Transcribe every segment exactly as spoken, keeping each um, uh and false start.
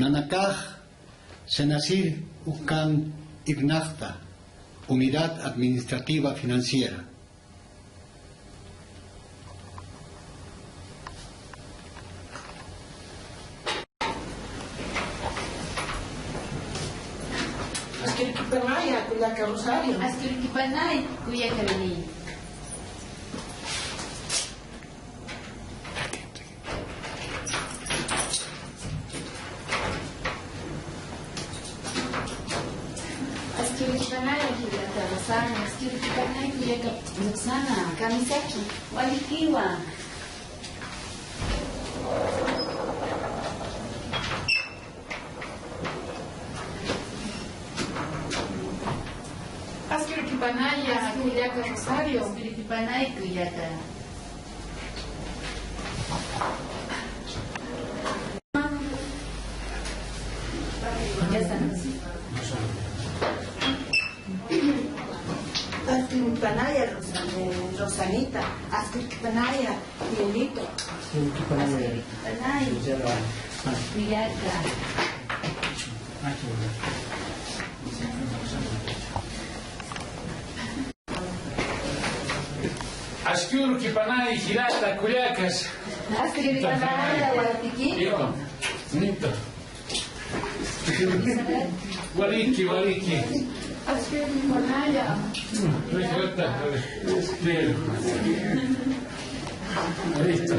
Ch'amanakax, SENACIR ukan irnaqta, Unidad Administrativa Financiera. Askirkipanaya, kullaka Rosario. Askirkipanay, kullaka Reniy. Askirkipanay, kullaka Rosario. Askirkipanay, kullaka Roxana. Kamisaki, walikiwa. Askirkipanaya, kullaka Rosario. Askirkipanay, kullaka. Askirkipanaya, Rosa-, eh, Rosanita. Askirkipanaya, Miguelito. Askirkipanaya. Askirkipanaya. Kullaka. Askirkipanay, jilata, kullakas. Askirkipanaya, walikiwa. Nito. Waliki, waliki. Askirkipanaya. Listo.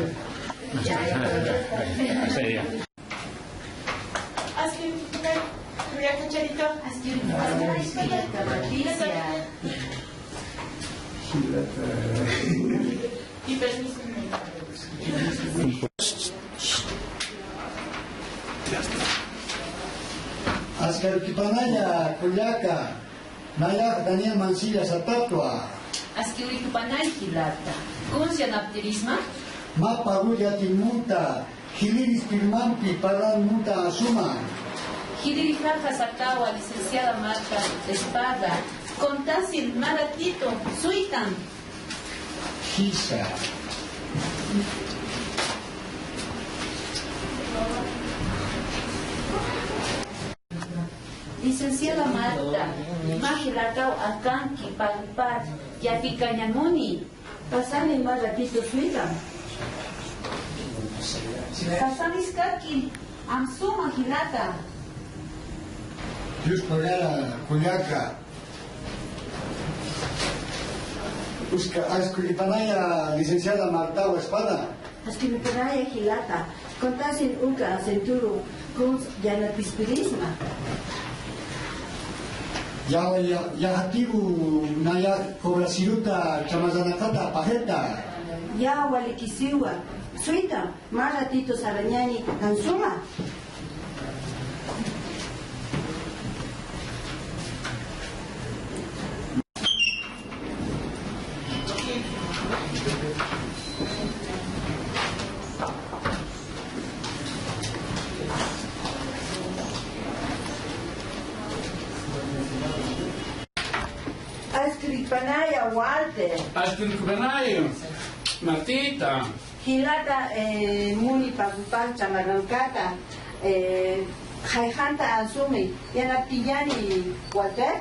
Sería. Askirkipanay, kullaka Charito. Askirkipanay, kullaka Patricia. Y permiso. Askirkipanaya, kullaka. Nayax Daniel Mancilla Satatwa. Askirkipanay, jilata. Kuns yanaptirisma? Mä pagu yatiñ munta, jilïr ist'irmampi parlan munta suma. Jilïrixa satawa licenciada Marta Espada, contasin mä ratito, suytam. Jisa. Licenciada Marta, mä jilataw akanki, pagupar, yatikañamuni. Pasani mä ratito, suytam. Pasaniskaki, amsuma, jilata. Dios pagara, kullaka. Uska, askirkipanaya, licenciada Marta Espada. Askirkipanaya, jilata. Contasin uka acenturu kuns yanaptirisma. Ya, ya, ya jatibu naya cobrasiruta chamallanakata pajeta. Ya walikisiwa. Suytam, mä ratito sarañani, amsuma. Askirkipanaya, Walter. Askirkipanaya, Martita. Jilata, eh, muni pagupar chamarrankata, eh, jayjanta amsumi, yanaptiyani, Walter.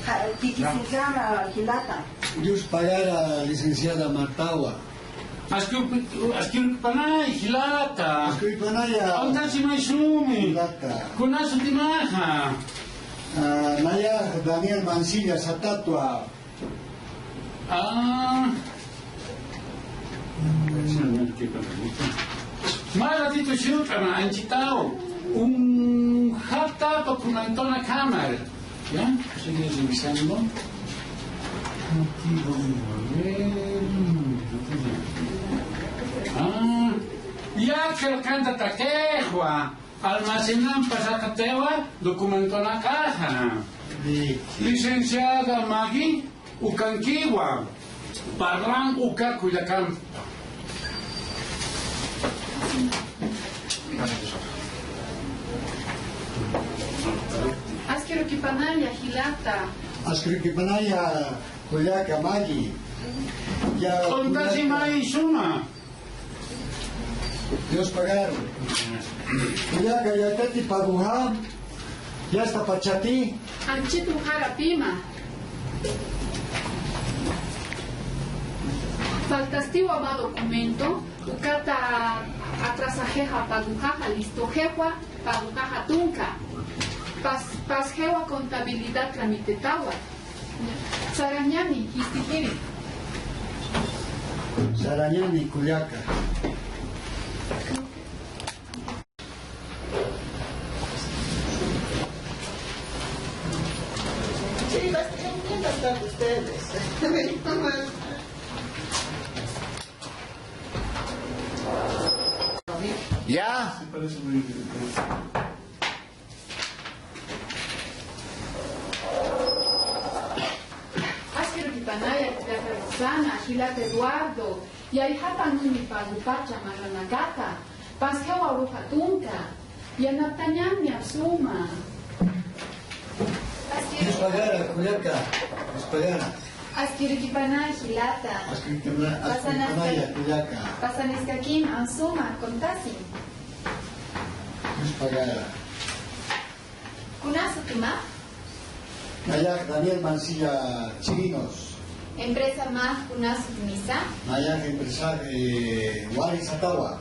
Ja, kikisinkama, jilata. Dios pagara, licenciada Martawa. Askirki-, askirkipanay, jilata. Askirkipanaya. Contasi maysumi. Jilata. Kunas sutimaxa? Ah, nayax Daniel Mancilla Satatwa. Ah. Mä ratito, siwt'ama, anchitaw. Un jata documentonakamar. ¿Ya? Estoy revisando. Aquí vamos a ver. Ah, ya, que alcanza taquejua. Almacenan pasaqatewa documentonakaxa. Licenciada Maggie, ukankiwa. Parlan uka kullakan. Askirkipanaya, jilata. Askirkipanaya, kullaka Maggie. Ya, contasi kullaka. Maysuma. Dios pagaru. Kullaka, yatati paguxa, yasta pachati. Anchit ujarapima. Faltastiwa mä documento, ukata atrasaxixa paguxaxa, listoxiwa paguxaxa tunka. Pas-, pasxiwa contabilidad tramitetawa. Sarañani, jistijiri. Sarañani, kullaka. Sí, bast-, bien, bien bastante ustedes. Ya. Askirukipanaya, jilata Roxana, jilata Eduardo, yayjata muni pagupacha marranakata, pasxiwa uruxa tunka, yanaptañani, suma. Dios pagara, kullaka, Dios pagara. Askirukipanaya, jilata. Askirukipanaya, askirukipanaya, kullaka. Pasanaskakim, suma, contasi. Dios pagara. Kunas utima? Nayax Daniel Mancilla Chirinos. Empresa mä, kunas utimisa? Nayax empresa, eh, Wari Satawa.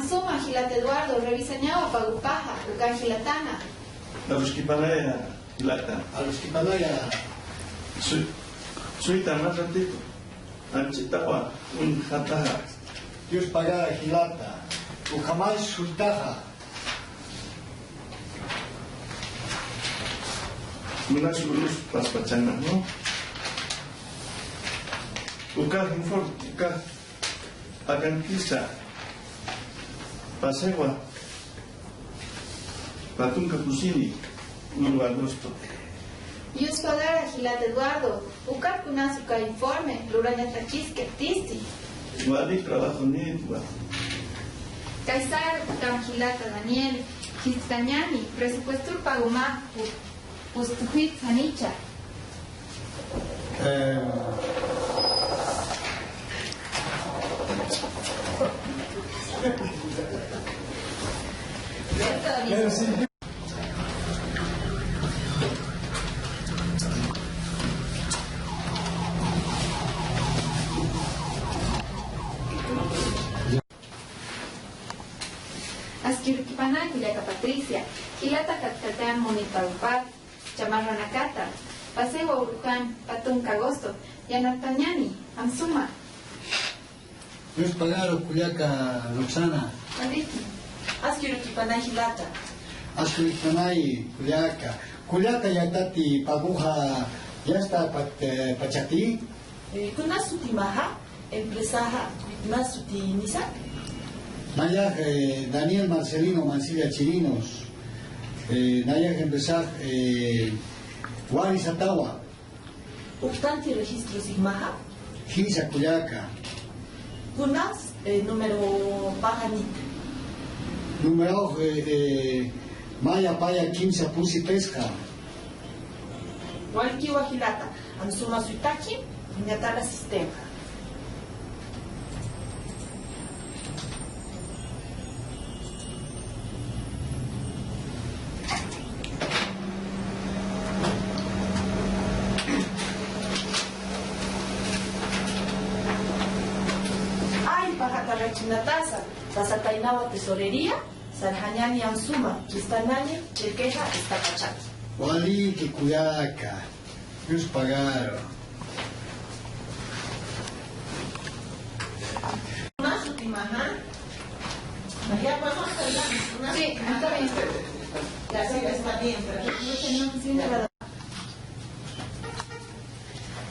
Suma, jilata Eduardo, revisañawa pagupaxa, uka jilatana. Aruskipanaya, jilata. Aruskipanaya. Su-, suyta más ratito. Anchitawa, uñjataxa. Dios pagara, jilata. Ukhamay suytaxa. Kunas urus paspachana, ¿no? Uka informe, uka akankisa. Pasxiwa. Pä tunka pusini, uru agosto. Dios pagara, jilata Eduardo, ukat kunas uka informe rurañatakiskiptisti. Wali trabajonïtwa. Kaysar, utam jilata Daniel, jist'añani, presupuestur paguma, pu-, pustujit sanicha. Eh, Askirukipanaya, kullaka Patricia, jilata katkatan muni pagupat chamarranakata, pasxiwa urujan pä tunka agosto, yanaptañani, suma. Dios pagaru, kullaka Roxana. Askirukipanaya, jilata. Askirukipanaya, kullaka. Kullaka, yatati paguxa, yasta pat-, eh, pachati. Eh, kunas utimaxa, empresaxa, kunas utimisa? Nayax, eh, Daniel Marcelino Mancilla Chirinos. Eh, nayax empresax, eh, Wari Satawa. Uktanti registro sixmaxa? Jisa, kullaka. Kunas, eh, número pajanit? Número, eh, eh, maya paya kimsa pusi pesqa. Walkiwa, jilata, suma suytaki, ñatala sistema. Ay, pajata rachinatasa, pasataynawa tesorería, sarxañani suma, kistanani, chequexa, esta pachata. Waliki, kullaka. Dios pagaru. Kunas utimaxa? Ya, podemos hablar. Sí, está bien. Ya, sí, está bien, pero...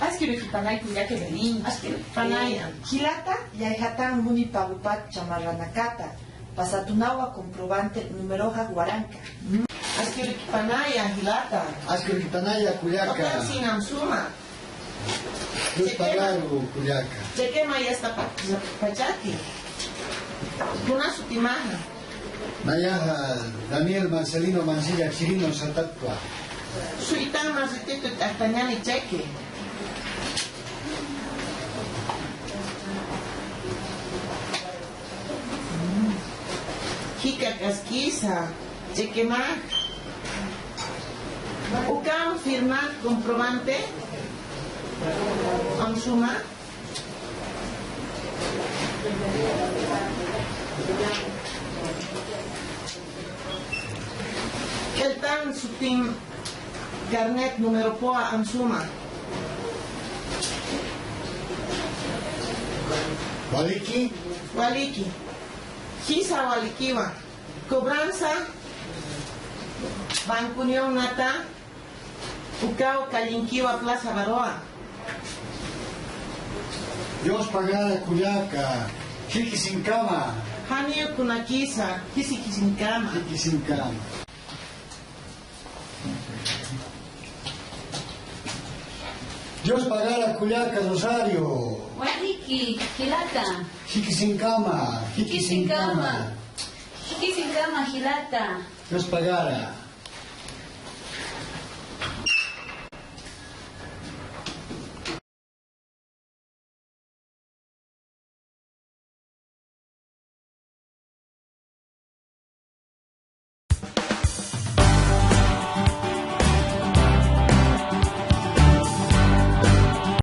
Askirukipanaya, kullaka Evelyn. Askirukipanaya. Jilata, yayjatan muni pagupat chamarranakata. Pasatunawa comprobante numeroxa waranka. Askirukipanaya, jilata. Askirukipanaya, kullaka. Ukan sinam suma. Dios pagaru, kullaka. Cheque maya esta pa-, pachaki. Kunas utimaxa? Nayaxa Daniel Marcelino Mancilla Chirino Satatwa. Suytan más ratito, t'aqtañani cheque. Kakaskisa, chequemak. Ukan firmak comprobante. Amsuma. Keltan sutin carnet número poa amsuma. Waliki. Waliki. Jisa walikiwa. Cobranza. Banco Unión nata. Ukaw kallinkiwa Plaza Baroa. Dios pagara kullaka. Jikisinkama. Janiw kunakisa. Jisi jisinkama. Jikisinkama. Dios pagara kullaka Rosario. Waliki, jilata. Jikisinkama. Jikisinkama. Jikisinkama, jilata. Dios pagara.